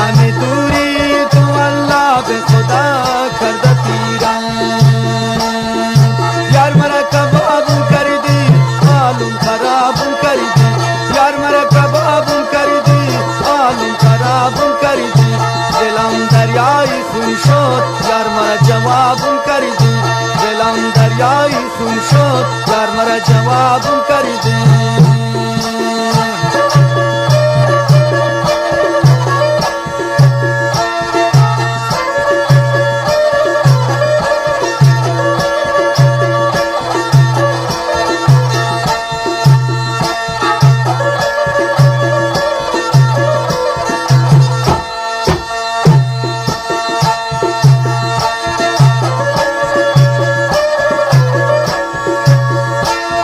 ہمے دوری تو اللہ بہ خدا کردہ پیران۔ یار مرا کباب کردی، عالم خراب کردی۔ یار مرا کباب کردی، عالم خراب کردی۔ دلم دریائی خون شد، یار مرا جواب کردی۔ دلم دریائی خون شد، یار مرا جواب کردی۔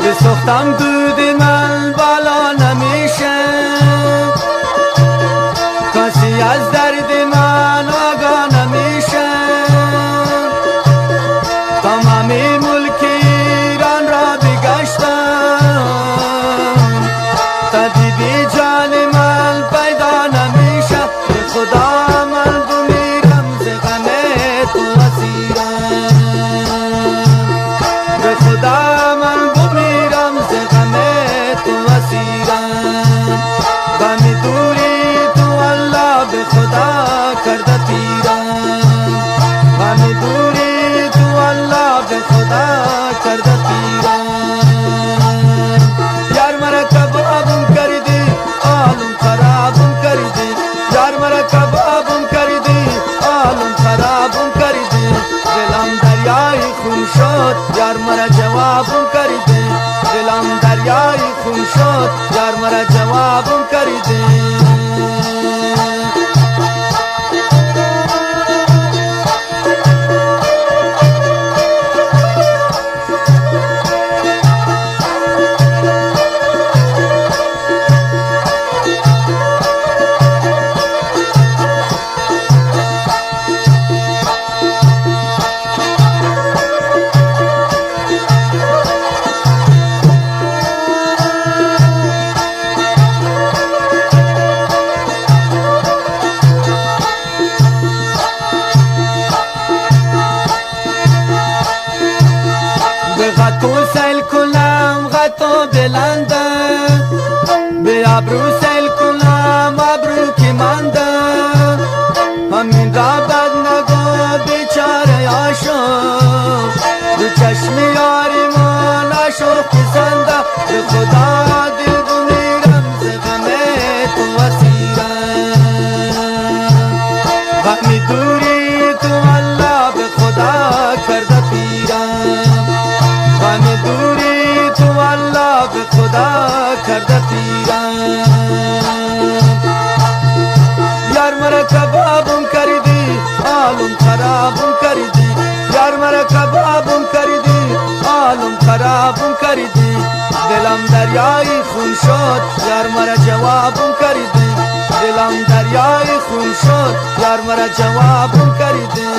بسوختم دود من بالا نمیشه، کسی از درد من آگاه نمیشه. تمام ملک ایران را بگشتم، طبیبی جان من پیدا نمیشه. به خدا من بمیرم ز غم تو اسیرم. به خدا من بمیرم ز غم تو اسیرم. غم دوری تو الله به خدا کرده پیرم. غم دوری تو الله به خدا کرده پیرم. یار مرا کبابم کردی، عالم خرابم کردی. یار مرا کبابم کردی، عالم خرابم کردی. دلم دریای خون شد، یار مرا جوابم کردی. دلم دریای خون شد، یار مرا جوابم کردی. به غتو سیل کنم، غتو بلنده، به ابرو سیل کنم، ابرو کی منده. همین را بد نگو بیچاره عاشق، دو چشم یاری من عاشق پسنده. به خدا دل بمیرم ز غم تو اسیرم. غم دوری تو الله به خدا کرده پیرم. غم دوری تو الله به خدا کرده پیرم. یار مرا کبابم کردی، عالم خرابم کردی. یار مرا کبابم کردی، عالم خرابم کردی. دلم دریای خون شد، یار مرا جوابم کردی. دلم دریای خون شد، یار مرا جوابم کردی.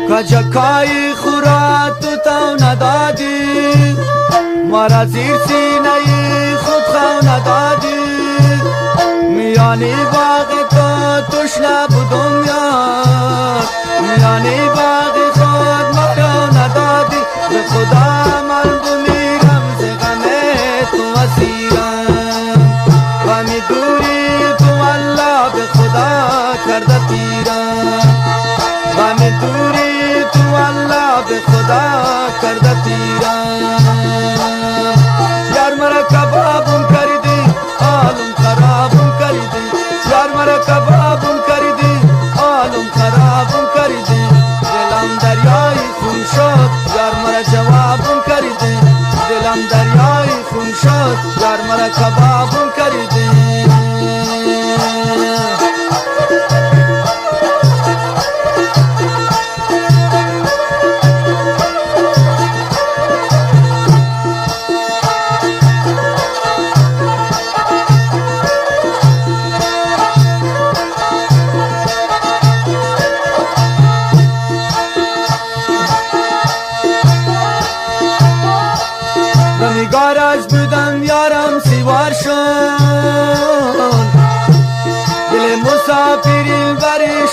کجا کائی خورا تو تو ندادی، مرا زیر سینه خود خو ندادی. میانی باغ تو تشنه بودم یار، میانی باغ خود مرا ندادی. به خدا من بمیرم ز غم تو اسیرم. غم دوری تو الله به خدا کرده پیرم. غم دوری تو الله به خدا کرده پیرم. یار مرا کبابم کردی، عالم خرابم کردی. یار مرا کبابم کردی، عالم خرابم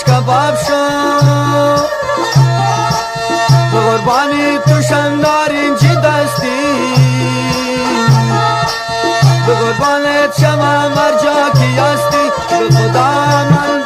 کباب شو. به قربانی تو شندارین چی دستی، به قربانت شما مرجا کی هستی، به خدا من